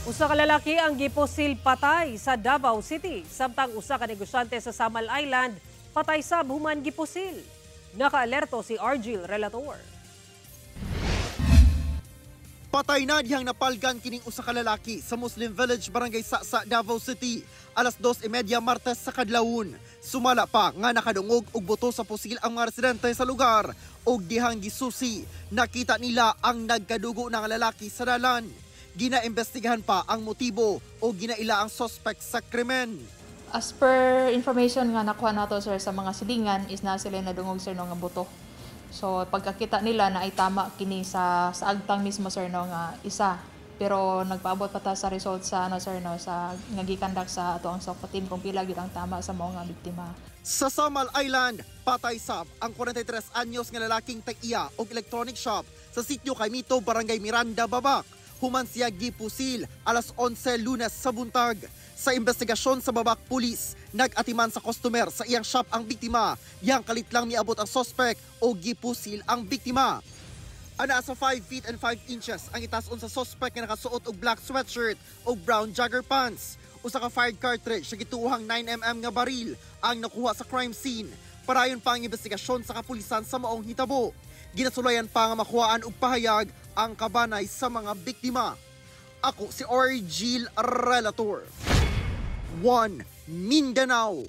Usa ka lalaki ang gipusil patay sa Davao City samtang usa ka negosyante sa Samal Island patay sab human gipusil. Nakaalerto si Argil Relator. Patay na dihang napalgan kining usa ka lalaki sa Muslim Village, Barangay Sasa, Davao City, alas 2:30 Martes sa kadlawon. Sumala pa nga nakadungog og buto sa pusil ang mga residente sa lugar og dihang gisusi. Nakita nila ang nagkadugo ng lalaki sa dalan. Ginaimbestigahan pa ang motibo o ginaila ang suspect sa krimen. As per information nga nakuha nato, sir, sa mga silingan is na sila nadungog, sir, no, nga buto. So pagkakita nila na ay tama kini sa agtang mismo, sir, no, nga isa. Pero nagpaabot pa ta sa result sa ano, sir, no, sa nga gikandak sa ato ang SOCPA team kung pila gyud ang tama sa mga biktima. Sa Samal Island, patay sab ang 43 anyos nga lalaking tag-iya og electronic shop sa sitio Kaimito, Barangay Miranda, Babak. Human siya gipusil alas 11 Lunes sa buntag. Sa investigasyon sa Babak Police, nag-atiman sa customer sa iyang shop ang biktima. Yang kalit lang miabot ang suspect o gipusil ang biktima. Ana sa 5 feet and 5 inches ang itason sa suspect nga nakasuot og black sweatshirt ug brown jogger pants. Usa ka fired cartridge sa gituohang 9 mm nga baril ang nakuha sa crime scene. Padayon pa ang investigasyon sa kapulisan sa maong hitabo. Ginasulayan pa nga makuhaan og pahayag ang kabanay sa mga biktima. Ako si Orgil Relator. 1 Mindanao.